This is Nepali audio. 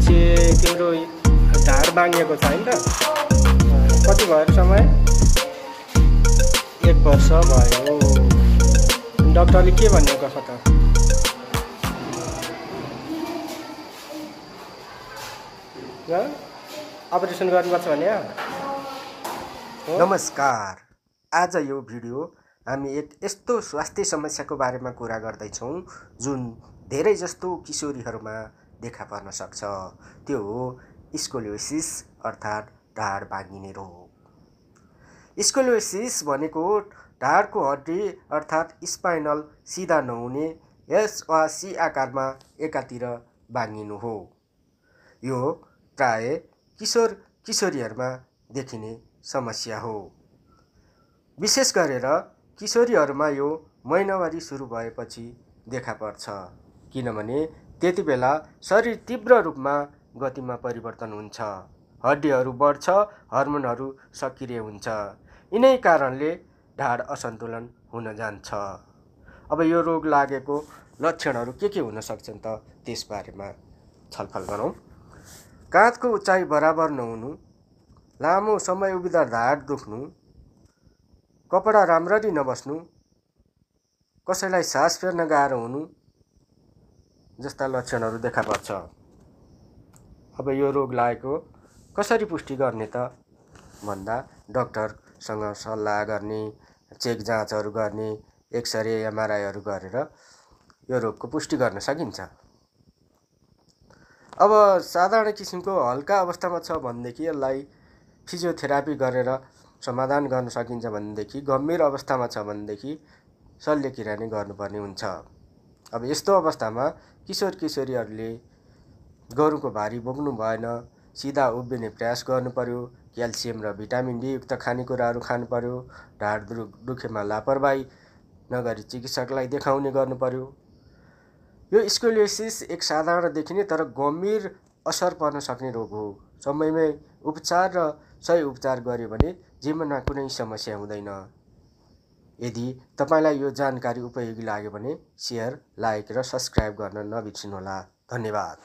भनेपछि तिम्रो ढाड बाङ्गिएको छ हैन त? कति भयो समय? 1 वर्ष भयो। डाक्टरले के भनेको छ त? अपरेसन गर्नुपर्छ भने? नमस्कार। आज यो भिडियो हामी एक यस्तो स्वास्थ्य समस्याको बारेमा कुरा गर्दैछौँ जुन धेरै जस्तो किशोरीहरूमा देखा पर्न सक्छ। त्यो हो स्कोलियोसिस अर्थात् ढाड बाङ्गिने रोग। स्कोलियोसिस भनेको ढाडको हड्डी अर्थात् स्पाइनल सिधा नहुने एस वा सी आकारमा एकातिर बाङ्गिनु हो। यो प्राय किशोर किशोरीहरूमा देखिने समस्या हो। विशेष गरेर किशोरीहरूमा यो महिनावारी सुरु भएपछि देखा पर्छ, किनभने त्यति बेला शरीर तीव्र रूपमा गतिमा परिवर्तन हुन्छ, हड्डीहरू बढ्छ, हर्मोनहरू सक्रिय हुन्छ। यिनै कारणले ढाड असन्तुलन हुन जान्छ। अब यो रोग लागेको लक्षणहरू के हुन सक्छन् त त्यसबारेमा छलफल गरौँ। काँधको उचाइ बराबर नहुनु, लामो समय उभिँदा ढाड दुख्नु, कपडा राम्ररी नबस्नु, कसैलाई सास फेर्न गाह्रो हुनु जस्ता लक्षणहरू देखा पर्छ। अब यो रोग लागेको कसरी पुष्टि गर्ने त भन्दा डाक्टरसँग सल्लाह गर्ने, चेक जाँचहरू गर्ने, एक्सरे एमआरआईहरू गरेर यो रोगको पुष्टि गर्न सकिन्छ। अब साधारण किसिमको हल्का अवस्थामा छ भनेदेखि यसलाई फिजियोथेरापी गरेर समाधान गर्न सकिन्छ भनेदेखि, गम्भीर अवस्थामा छ भनेदेखि शल्यक्रिया नै गर्नुपर्ने हुन्छ। अब यस्तो अवस्थामा किशोर किशोरीहरूले गहुँको भारी बोक्नु भएन, सिधा उभिने प्रयास गर्नु पर्यो, क्याल्सियम र भिटामिन डी युक्त खानेकुराहरू खानु पर्यो, ढाड दुखेमा लापरवाही नगरी चिकित्सकलाई देखाउने गर्नु पर्यो। यो स्कोलियोसिस एक साधारण देखिने तर गम्भीर असर पर्न सक्ने रोग हो। समयमै उपचार र सही उपचार गर्यो भने जीवनमा कुनै समस्या हुँदैन। यदि तपाईलाई यो जानकारी उपयोगी लाग्यो भने शेयर, लाइक र सब्स्क्राइब गर्न नबिर्सनुहोला। धन्यवाद।